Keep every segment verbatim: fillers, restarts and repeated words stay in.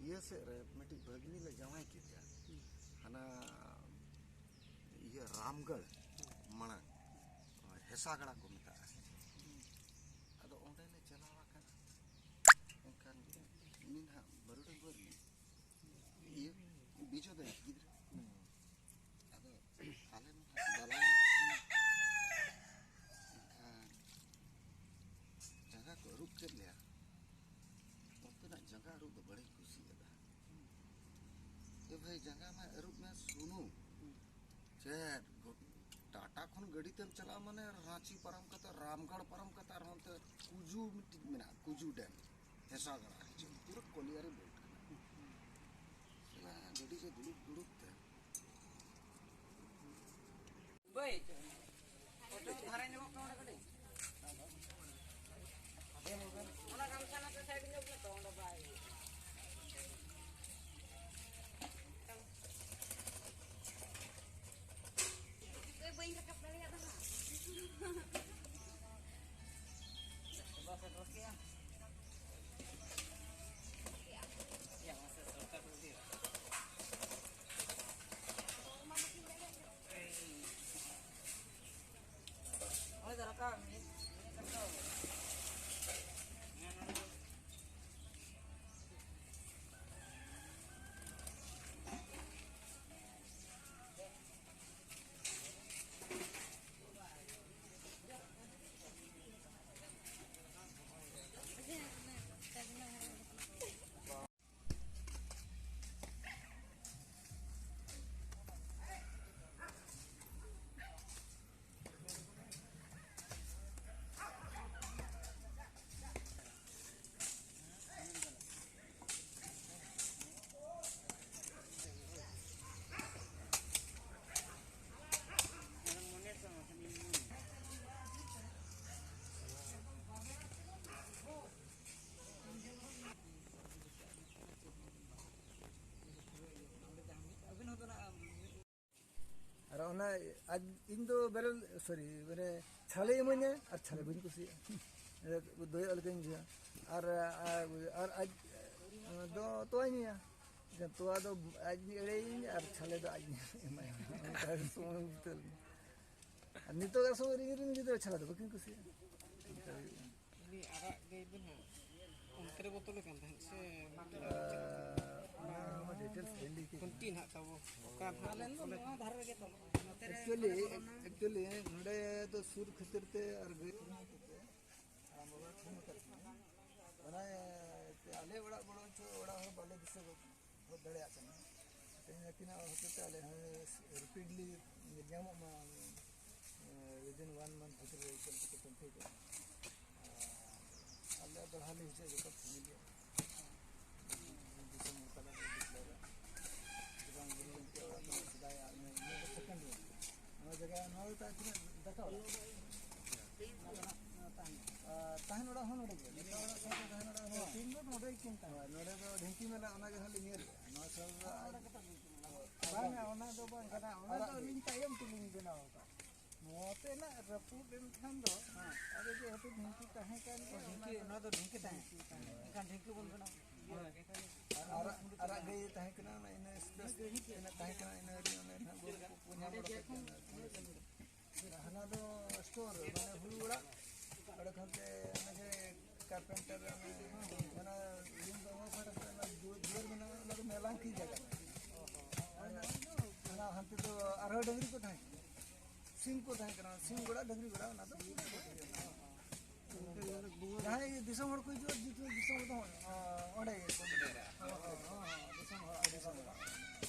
ᱤᱭᱟᱹ ᱥᱮᱫ ᱨᱮ ᱢᱤᱫᱴᱤᱡ ᱵᱷᱟᱹᱜᱽᱱᱤ ᱞᱮ ᱡᱟᱶᱟᱭ ᱠᱮᱫᱮᱭᱟ, ᱦᱟᱱᱟ ᱤᱭᱟᱹ ᱨᱟᱢᱜᱚᱲ ᱢᱟᱲᱟᱝ, ᱦᱮᱥᱟᱜᱟᱲᱟ ᱠᱚ ᱢᱮᱛᱟᱜᱼᱟ᱾ ᱟᱫᱚ ᱚᱸᱰᱮ ᱞᱮ ᱪᱟᱞᱟᱣ ᱟᱠᱟᱱᱟ᱾ ᱮᱱᱠᱷᱟᱱ ᱩᱱᱤ ᱱᱟᱦᱟᱜ ᱵᱟᱹᱨᱩᱰᱟᱝ ᱜᱚᱡ ᱨᱤᱱᱤᱡ ᱤᱭᱟᱹ ᱵᱤᱡᱚᱭ ᱫᱚ ᱜᱤᱫᱽᱨᱟᱹ᱾ ᱟᱫᱚ ᱟᱞᱮ ᱢᱟ ᱱᱟᱦᱟᱜ ᱵᱟᱞᱟᱭᱟ᱾ ᱮᱱᱠᱷᱟᱱ ᱡᱟᱸᱜᱟ ᱠᱚ ᱟᱹᱨᱩᱵ ᱠᱮᱫ ᱞᱮᱭᱟ᱾ ᱚᱱᱛᱮᱱᱟᱜ ᱡᱟᱸᱜᱟ ᱟᱹᱨᱩᱵ ᱫᱚ ᱵᱟᱹᱲᱤᱧ ᱠᱩᱥᱤᱭᱟᱫᱟ᱾ ᱮ ᱵᱷᱟᱹᱭ, ᱡᱟᱸᱜᱟ ᱢᱟ ᱟᱹᱨᱩᱵ ᱢᱮ ᱥᱩᱱᱩᱢ᱾ ᱪᱮᱫ ᱜᱚ-, ᱴᱟᱴᱟ ᱠᱷᱚᱱ ᱜᱟᱹᱰᱤ ᱛᱮᱢ ᱪᱟᱞᱟᱜᱼᱟ, ᱢᱟᱱᱮ ᱨᱟᱸᱪᱤ ᱯᱟᱨᱚᱢ ᱠᱟᱛᱮ, ᱨᱟᱢᱜᱚᱲ ᱯᱟᱨᱚᱢ ᱠᱟᱛᱮ, ᱟᱨᱦᱚᱸ ᱚᱱᱛᱮ ᱠᱩᱡᱩ ᱢᱤᱫᱴᱤᱡ ᱢᱮᱱᱟᱜᱼᱟ, ᱠᱩᱡᱩ ᱰᱮᱢ, ᱦᱮᱥᱟᱜᱟᱲᱟ ᱦᱤᱡᱩᱜ, ᱯᱩᱨᱟᱹ ᱠᱚᱞᱤᱭᱟᱨᱤ ᱵᱳᱨᱰ ᱠᱟᱱᱟ᱾ ᱥᱟᱞᱟ ᱜᱟᱹᱰᱤ ᱨᱮ ᱫᱩᱲᱩᱵ ᱫᱩᱲᱩᱵ ᱛᱮ ᱵᱟᱹᱭ, ᱚᱴᱳ ᱫᱷᱟᱨᱮ ᱧᱚᱜᱚᱜ ᱠᱟᱱᱟ ᱚᱸᱰᱮ ᱠᱟᱹᱴᱤᱡ᱾ ᱚᱱᱟ ᱜᱟᱢᱪᱷᱟ ᱱᱟᱥᱮ ᱥᱟᱭᱤᱰ ᱧᱚᱜ ᱢᱮ ᱛᱚ, ᱚᱸᱰᱮ ᱵᱟᱭ ᱦᱩᱭᱩᱜᱼᱟ᱾ ᱵᱟᱹᱧ ᱨᱟᱠᱟᱵ ᱫᱟᱲᱮᱭᱟᱫᱟ ᱦᱟᱸᱜ᱾ ᱵᱟᱥ ᱥᱮᱴᱮᱨ ᱠᱮᱜᱼᱟ᱾ ᱭᱟ, ᱢᱟᱥᱮ ᱥᱚᱨᱴᱠᱟᱴ ᱤᱫᱤ᱾ ᱦᱳᱭ, ᱫᱚ ᱨᱟᱠᱟᱵ ᱢᱮ᱾ ᱟᱨ ᱚᱱᱟ ᱟᱡ, ᱤᱧ ᱫᱚ ᱵᱮᱨᱮᱞ, ᱥᱚᱨᱤ, ᱢᱟᱱᱮ ᱪᱷᱟᱞᱮ ᱤᱢᱟᱹᱧᱟ ᱟᱨ ᱪᱷᱟᱞᱮ ᱵᱟᱹᱧ ᱠᱩᱥᱤᱭᱟᱜᱼᱟ᱾ ᱫᱚᱭᱚᱜ ᱞᱮᱠᱟᱧ ᱵᱩᱡᱷᱟᱹᱣᱟ᱾ ᱟᱨ, ᱟᱨ, ᱟᱨ ᱟᱡ ᱫᱚ ᱛᱚᱣᱟᱧ ᱧᱩᱭᱟ᱾ ᱮᱱᱠᱷᱟᱱ ᱛᱚᱣᱟ ᱫᱚ ᱟᱡ ᱮᱲᱮᱭᱤᱧ ᱟᱨ ᱪᱷᱟᱞᱮ ᱫᱚ ᱟᱡ ᱮᱢᱟᱭᱟ᱾ ᱚᱱᱠᱟ ᱥᱚᱢᱚᱭ ᱵᱤᱛᱟᱹᱣ ᱞᱮᱱᱟ᱾ ᱟᱨ ᱱᱤᱛᱚᱜᱟᱜ ᱥᱚᱢᱚᱭ ᱨᱮ ᱤᱧ ᱨᱮᱱ ᱜᱤᱫᱽᱨᱟᱹ ᱪᱷᱟᱞᱟ ᱫᱚ ᱵᱟᱹᱠᱤᱱ ᱠᱩᱥᱤᱭᱟᱜᱼᱟ᱾ ᱚᱱᱠᱟ ᱦᱩᱭᱩᱜ ᱠᱟᱱᱟ᱾ ᱩᱱᱤ ᱟᱨᱟᱜ ᱜᱟᱹᱭ ᱫᱚ ᱦᱟᱸᱜ ᱚᱱᱛᱮ ᱨᱮ ᱵᱚᱛᱚᱞ ᱟᱠᱟᱱ ᱛᱟᱦᱮᱸᱫ ᱥᱮ? ᱟᱨ ᱚᱱᱟ ᱢᱟ ᱰᱤᱴᱮᱞᱥ ᱵᱟᱹᱧ ᱞᱟᱹᱭ ᱠᱮᱫ᱾ ᱠᱷᱩᱱᱴᱤ ᱱᱟᱦᱟᱜ ᱛᱟᱵᱚ ᱚᱠᱟ ᱱᱟᱦᱟᱜ? ᱟᱞᱮ ᱫᱚ ᱱᱚᱣᱟ ᱫᱷᱟᱨᱮ ᱨᱮᱜᱮ ᱛᱟᱵᱚ᱾ ᱱᱚᱛᱮ ᱨᱮ ᱮᱠᱪᱩᱭᱮᱞᱤ, ᱮᱠᱪᱩᱭᱮᱞᱤ ᱱᱚᱰᱮ ᱫᱚ ᱥᱩᱨ ᱠᱷᱟᱹᱛᱤᱨ ᱛᱮ ᱟᱨ ᱜᱟᱹᱭ ᱠᱚᱦᱚᱸ ᱦᱚᱛᱮᱡ ᱛᱮ ᱟᱢ ᱵᱟᱵᱟ ᱯᱷᱳᱱ ᱟᱠᱟᱫ ᱛᱤᱧᱟᱹ᱾ ᱚᱱᱟ ᱟᱞᱮ ᱚᱲᱟᱜ ᱵᱚᱞᱚ ᱦᱚᱪᱚ ᱚᱲᱟᱜ ᱦᱚᱲ ᱵᱟᱞᱮ ᱫᱤᱥᱟᱹ ᱜᱚᱫ ᱫᱟᱲᱮᱭᱟᱜ ᱠᱟᱱᱟ᱾ ᱛᱮᱦᱮᱧ ᱟᱹᱠᱤᱱᱟᱜ ᱦᱚᱛᱮ ᱛᱮ ᱟᱞᱮ ᱦᱚᱸ ᱨᱤᱯᱤᱴᱞᱤ ᱧᱮᱞ ᱧᱟᱢᱚᱜ ᱢᱟ, within one month ᱵᱷᱤᱛᱨᱤ ᱨᱮ ᱪᱮᱫ ᱠᱚ ᱠᱚᱢᱯᱞᱤᱴᱚᱜᱼᱟ᱾ ᱟᱨ ᱟᱞᱮ ᱫᱚᱲᱦᱟ ᱞᱮ ᱦᱤᱡᱩᱜᱼᱟ ᱡᱚᱛᱚ ᱯᱷᱮᱢᱤᱞᱤ᱾ ᱫᱤᱥᱚᱢ ᱦᱚᱲ ᱛᱟᱞᱟ ᱨᱮ ᱰᱤᱠᱞᱮᱭᱟᱨᱟ᱾ ᱵᱟᱝ, ᱜᱩᱨᱩ ᱜᱚᱢᱠᱮ ᱚᱲᱟᱜ ᱠᱟᱱᱟ ᱥᱮᱫᱟᱭᱟᱜ, ᱱᱤᱭᱟᱹ, ᱱᱤᱭᱟᱹ ᱫᱚ ᱥᱮᱠᱮᱱᱰ ᱨᱩᱢ᱾ ᱱᱚᱣᱟ ᱡᱟᱭᱜᱟ, ᱱᱚᱣᱟ ᱫᱚ ᱛᱟᱦᱮᱸ ᱛᱤᱱᱟᱹᱜ ᱫᱟᱠᱟ ᱚᱲᱟᱜ? ᱟᱨ ᱛᱟᱦᱮᱱ ᱚᱲᱟᱜ ᱦᱚᱸ ᱱᱚᱰᱮ ᱜᱮ, ᱫᱟᱠᱟ ᱚᱲᱟᱜ ᱥᱟᱶᱛᱮ ᱛᱟᱦᱮᱱ ᱚᱲᱟᱜ ᱦᱚᱸ᱾ ᱛᱤᱱ ᱫᱚ ᱱᱚᱰᱮ ᱜᱮᱠᱤᱱ ᱛᱟᱦᱮᱱᱟ᱾ ᱦᱳᱭ, ᱱᱚᱰᱮ ᱫᱚ ᱰᱷᱤᱝᱠᱤ ᱢᱮᱱᱟᱜᱼᱟ, ᱚᱱᱟ ᱜᱮ ᱦᱟᱸᱜ ᱞᱤᱧ ᱧᱮᱞ ᱮᱫᱟ᱾ ᱱᱚᱣᱟ ᱥᱟᱶ ᱫᱚ ᱟᱨ ᱵᱟᱝᱟ, ᱚᱱᱟ ᱫᱚ ᱵᱟᱝ ᱠᱟᱱᱟ, ᱚᱱᱟ ᱟᱨᱟᱜ ᱫᱚ ᱜᱮ᱾ ᱟᱹᱞᱤᱧ ᱛᱟᱭᱚᱢ ᱛᱮᱞᱤᱧ ᱵᱮᱱᱟᱣ ᱟᱠᱟᱫ᱾ ᱱᱚᱛᱮᱱᱟᱜ ᱨᱟᱹᱯᱩᱫ ᱮᱱ ᱠᱷᱟᱱ ᱫᱚ, ᱦᱮᱸ᱾ ᱟᱫᱚ ᱡᱮᱦᱮᱛᱩ ᱰᱷᱤᱝᱠᱤ ᱛᱟᱦᱮᱸ ᱠᱟᱱ ᱜᱮᱭᱟ, ᱰᱷᱤᱝᱠᱤ, ᱚᱱᱟ ᱫᱚ ᱰᱷᱤᱝᱠᱤ ᱛᱟᱦᱮᱸ᱾ ᱰᱷᱤᱝᱠᱤ ᱛᱟᱦᱮᱸ᱾ ᱮᱱᱠᱷᱟᱱ ᱰᱷᱤᱝᱠᱤ ᱵᱚᱱ ᱵᱮᱱᱟᱣ᱾ ᱦᱳᱭ᱾ ᱟᱨ ᱟᱨᱟᱜ, ᱟᱨᱟᱜ ᱜᱟᱹᱭ ᱛᱟᱦᱮᱸ ᱠᱟᱱᱟ, ᱚᱱᱟ ᱤᱱᱟᱹ ᱥᱯᱮᱥ ᱤᱱᱟᱹ ᱛᱟᱦᱮᱸ ᱠᱟᱱᱟ, ᱤᱱᱟᱹ ᱨᱮ ᱚᱱᱮ ᱱᱟᱦᱟᱜ ᱜᱚᱞᱯᱚ ᱠᱚ ᱧᱟᱢ ᱵᱟᱲᱟ ᱠᱮᱫ ᱜᱮᱭᱟ᱾ ᱦᱟᱱᱟ ᱫᱚ ᱥᱴᱳᱨ, ᱢᱟᱱᱮ ᱦᱩᱲᱩ ᱚᱲᱟᱜ, ᱚᱸᱰᱮ ᱠᱷᱚᱱ ᱛᱮ ᱚᱱᱮ ᱡᱮ ᱠᱟᱨᱯᱮᱱᱴᱟᱨ, ᱚᱱᱮ, ᱚᱱᱟ ᱨᱩᱢ ᱫᱚ ᱚᱱᱟ ᱯᱟᱦᱴᱟ ᱥᱮᱫ, ᱚᱱᱟ ᱫᱩ-, ᱫᱩᱣᱟᱹᱨ ᱢᱮᱱᱟᱜᱼᱟ, ᱚᱱᱟ ᱫᱚ ᱢᱮᱞᱟᱝ ᱠᱤ ᱡᱟᱭᱜᱟ ᱠᱟᱱᱟ᱾ ᱚᱱᱟ ᱦᱟᱱᱛᱮ ᱫᱚ ᱟᱨᱦᱚᱸ ᱰᱟᱹᱝᱨᱤ ᱠᱚ ᱛᱟᱦᱮᱸ ᱠᱟᱱᱟ, ᱥᱤᱢ ᱠᱚ ᱛᱟᱦᱮᱸ ᱠᱟᱱᱟ, ᱥᱤᱢ ᱜᱚᱲᱟ, ᱰᱟᱹᱝᱨᱤ ᱜᱚᱲᱟ, ᱚᱱᱟ ᱫᱚ ᱡᱟᱦᱟᱸᱭ ᱫᱤᱥᱚᱢ ᱦᱚᱲ ᱠᱚ ᱦᱤᱡᱩᱜᱼᱟ, ᱡᱩᱫᱤ ᱫᱤᱥᱚᱢ ᱦᱚᱲ ᱫᱚ ᱚᱸᱰᱮ ᱜᱮ ᱠᱚ ᱰᱮᱨᱟ᱾ ᱦᱚᱸ, ᱦᱚᱸ, ᱦᱚᱸ, ᱫᱤᱥᱚᱢ ᱦᱚᱲ, ᱟᱹᱰᱤ ᱥᱚᱢᱚᱭ᱾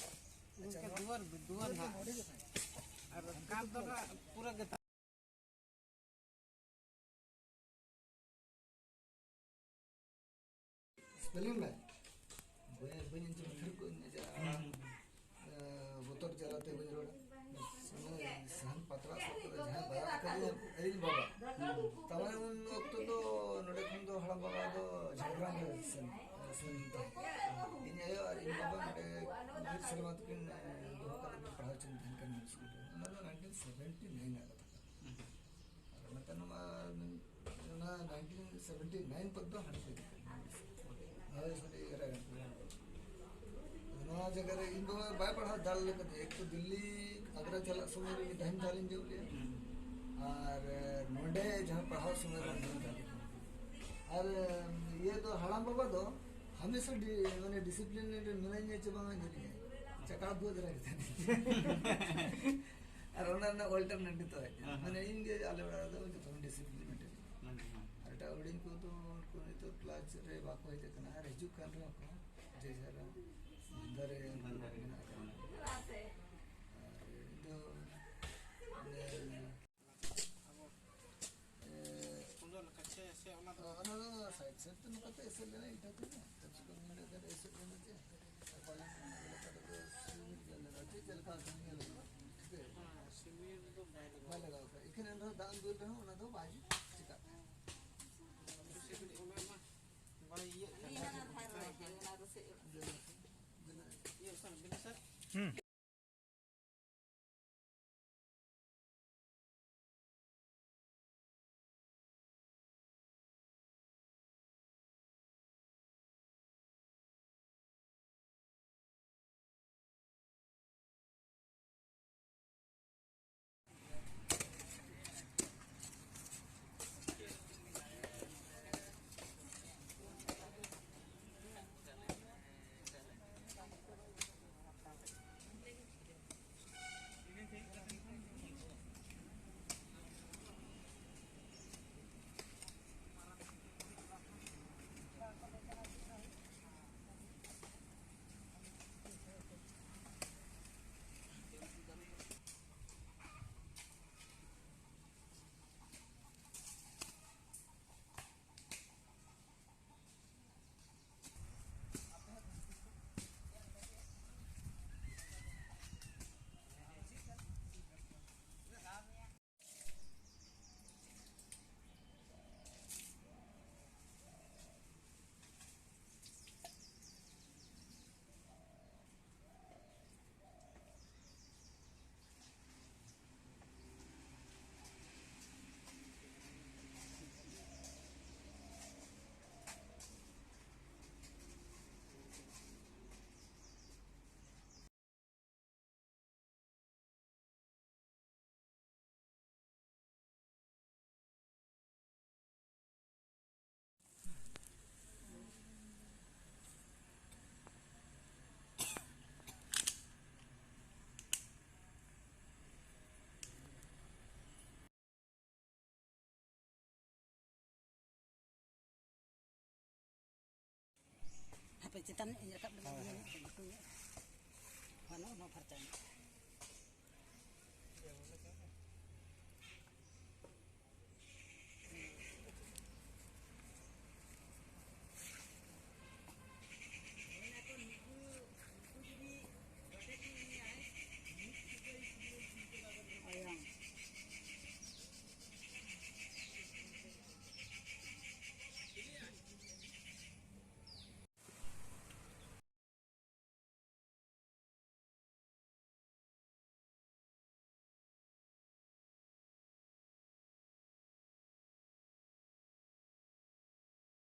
ᱟᱪᱪᱷᱟ, ᱜᱚᱝᱠᱮ, ᱱᱚᱣᱟ ᱫᱩᱣᱟᱹᱨ, ᱫᱩᱣᱟᱹᱨ ᱱᱚᱰᱮ ᱜᱮ ᱛᱟᱦᱮᱸ ᱠᱟᱱᱟ᱾ ᱟᱨ ᱠᱟᱸᱛ ᱫᱚ ᱱᱟᱜ ᱯᱩᱨᱟᱹ ᱜᱮ ᱛᱟᱦᱮᱸ᱾ ᱥᱯᱮᱞᱤᱝ ᱵᱟᱭ? ᱵᱟᱹᱧ, ᱵᱟᱹᱧ ᱟᱸᱡᱚᱢ ᱛᱷᱤᱨ ᱠᱚᱜ ᱟᱹᱧ, ᱟᱡᱟᱜ ᱟᱲᱟᱝ, ᱮ, ᱵᱚᱛᱚᱨ ᱡᱟᱞᱟᱛᱮ ᱵᱟᱹᱧ ᱨᱚᱲᱟ᱾ ᱥᱟᱦᱟᱱ ᱯᱟᱛᱲᱟ ᱥᱟᱵ ᱠᱟᱛᱮ ᱡᱟᱦᱟᱸᱭ ᱵᱟᱭ ᱨᱟᱜ ᱠᱟᱫᱤᱧᱟ, ᱟᱹᱭᱩᱨ ᱵᱟᱵᱟ᱾ ᱛᱟᱨᱢᱟᱱᱮ ᱩᱱ ᱚᱠᱛᱚ ᱫᱚ ᱱᱚᱰᱮ ᱠᱷᱚᱱ ᱫᱚ ᱦᱟᱲᱟᱢ ᱵᱟᱵᱟ ᱫᱚ ᱡᱷᱟᱲᱜᱨᱟᱢ ᱨᱮ ᱥᱮᱱ, ᱥᱮᱱ ᱛᱟᱦᱮᱸ᱾ ᱤᱧ ᱟᱭᱳ ᱟᱨ ᱤᱧ ᱵᱟᱵᱟ ᱱᱚᱰᱮ ᱵᱤᱨ ᱥᱮᱨᱢᱟ ᱛᱟᱹᱠᱤᱱ, ᱮ, ᱫᱚᱦᱚ ᱠᱟᱛᱮ ᱠᱤᱱ ᱯᱟᱲᱦᱟᱣ ᱦᱚᱪᱚᱧ ᱛᱟᱦᱮᱸ ᱠᱟᱱᱟ ᱥᱠᱩᱞ ᱨᱮ᱾ ᱚᱱᱟ ᱫᱚ ᱱᱟᱭᱤᱱᱴᱤᱱ ᱥᱮᱵᱷᱮᱱᱴᱤ ᱱᱟᱭᱤᱱ ᱨᱮᱱᱟᱜ ᱠᱟᱛᱷᱟ ᱠᱟᱱᱟ᱾ ᱟᱨ ᱱᱚᱛᱮ ᱱᱚᱣᱟ ᱚᱱᱟ ᱱᱟᱭᱤᱱᱴᱤᱱ ᱥᱮᱵᱷᱮᱱᱴᱤ ᱱᱟᱭᱤᱱ ᱯᱚᱨ ᱫᱚ ᱦᱟᱸᱰᱮ ᱠᱚ ᱤᱫᱤ ᱠᱟᱜ ᱞᱤᱧᱟ᱾ ᱦᱳᱭ, ᱥᱟᱹᱨᱤ ᱮᱨᱟ ᱠᱟᱱ ᱛᱟᱞᱮᱭᱟ᱾ ᱱᱚᱣᱟ ᱡᱟᱭᱜᱟ ᱨᱮ ᱤᱧ ᱫᱚ ᱵᱟᱭ ᱯᱟᱲᱦᱟᱣ ᱫᱟᱲᱮ ᱞᱮᱠᱟᱛᱮ, ᱮᱠ ᱛᱚ ᱫᱤᱞᱞᱤ, ᱟᱜᱽᱨᱟ ᱪᱟᱞᱟᱜ ᱥᱚᱢᱚᱭ ᱨᱮ ᱢᱤᱫ ᱫᱷᱟᱣ ᱤᱧ ᱪᱟᱞᱟᱜ ᱞᱮᱱᱟ᱾ ᱟᱨ ᱱᱚᱰᱮ ᱡᱟᱦᱟᱸ ᱯᱟᱲᱦᱟᱣ ᱥᱚᱢᱚᱭ ᱨᱮ ᱢᱤᱫ ᱫᱷᱟᱣ ᱤᱧ ᱪᱟᱞᱟᱜ ᱞᱮᱱᱟ᱾ ᱟᱨ ᱤᱭᱟᱹ ᱫᱚ ᱦᱟᱲᱟᱢ ᱵᱟᱵᱟ ᱫᱚ ᱦᱟᱢᱮᱥᱟ ᱰᱤ-, ᱢᱟᱱᱮ ᱰᱤᱥᱤᱯᱞᱤᱱ ᱨᱮ ᱢᱮᱱᱟᱹᱧᱟ ᱪᱮ ᱵᱟᱝᱟ ᱧᱮᱞᱤᱧᱟᱭ᱾ ᱪᱟᱠᱟ ᱵᱷᱩᱡᱽ ᱨᱮ ᱟᱨ ᱚᱱᱟ ᱨᱮᱱᱟᱜ ᱚᱞᱴᱟᱨᱱᱮᱴ ᱱᱤᱛᱚᱜ ᱦᱮᱡ ᱮᱱᱟ᱾ ᱦᱮᱸ, ᱦᱮᱸ᱾ ᱢᱟᱱᱮ ᱤᱧ ᱜᱮ ᱟᱞᱮ ᱚᱲᱟᱜ ᱨᱮᱫᱚ ᱡᱚᱛᱚ ᱠᱷᱚᱱ ᱰᱤᱥᱤᱯᱞᱤᱱ ᱢᱮᱱᱴᱮᱱ᱾ ᱦᱮᱸ, ᱦᱮᱸ᱾ ᱟᱨ ᱮᱴᱟᱜ ᱦᱩᱰᱤᱧ ᱠᱚᱫᱚ ᱩᱱᱠᱩ ᱱᱤᱛᱚᱜ ᱠᱞᱟᱥ ᱨᱮ ᱵᱟᱠᱚ ᱦᱮᱡ ᱟᱠᱟᱱᱟ, ᱟᱨ ᱦᱤᱡᱩᱜ ᱠᱟᱱ ᱨᱮᱦᱚᱸ ᱠᱚ ᱡᱮ ᱡᱟᱨ ᱫᱷᱟᱱᱫᱟ ᱨᱮ ᱫᱷᱟᱱᱫᱟ ᱨᱮ ᱢᱮᱱᱟᱜ ᱟᱠᱟᱫᱟ᱾ ᱟᱨ ᱤᱧ ᱫᱚ, ᱢᱟᱱᱮ, ᱮ, ᱚᱱᱟ ᱫᱚ ᱥᱟᱭᱤᱰ ᱥᱟᱭᱤᱰ ᱛᱮ ᱱᱚᱝᱠᱟ ᱛᱮ ᱮᱥᱮᱫ ᱞᱮᱱᱟ, ᱤᱴᱟᱹ ᱛᱮ᱾ ᱠᱟᱹᱢᱪᱤ ᱠᱚ ᱢᱮᱱᱮᱫ ᱛᱟᱦᱮᱸᱫ, ᱮᱥᱮᱫ ᱞᱮᱱᱟ ᱪᱮ? ᱯᱟᱞᱮᱱ ᱚᱱᱟ ᱮᱞᱟᱠᱟ ᱨᱮᱫᱚ ᱥᱤᱢᱮᱱᱴ ᱜᱮ ᱞᱟᱜᱟᱣ, ᱪᱮᱫ ᱞᱮᱠᱟ ᱠᱟᱹᱢᱤ ᱧᱮᱞ ᱠᱟᱱᱟ? ᱴᱷᱤᱠ ᱟᱪᱷᱮ? ᱦᱮᱸ, ᱥᱤᱢᱮᱱᱴ ᱫᱚ ᱵᱟᱭ ᱞᱟᱜᱟᱣ ᱵᱟᱭ ᱞᱟᱜᱟᱣ ᱠᱟᱜᱼᱟ᱾ ᱮᱠᱷᱮᱱ ᱮᱱ ᱨᱮᱦᱚᱸ ᱫᱟᱜ ᱮᱢ ᱫᱩᱞ ᱨᱮᱦᱚᱸ ᱚᱱᱟ ᱫᱚ ᱵᱟᱭ ᱪᱤᱠᱟᱜ ᱛᱟᱦᱮᱸᱫ᱾ ᱥᱤᱢᱮᱱᱴ ᱚᱱᱟ ᱢᱟ ᱵᱟᱭ ᱤᱭᱟᱹᱜ ᱠᱟᱱ᱾ ᱤᱭᱟᱹ ᱚᱱᱟ ᱫᱚ ᱥᱮ ᱵᱮᱱᱟᱣ ᱤᱭᱟᱹ ᱥᱟᱨ, ᱵᱮᱱᱟᱣ ᱥᱟᱨ᱾ ᱪᱮᱛᱟᱱ ᱧᱚᱜ ᱤᱧ ᱨᱟᱠᱟᱵ ᱞᱮᱜᱮ᱾ ᱦᱳᱭ, ᱦᱳᱭ᱾ ᱞᱟᱹᱴᱩ ᱧᱚᱜ᱾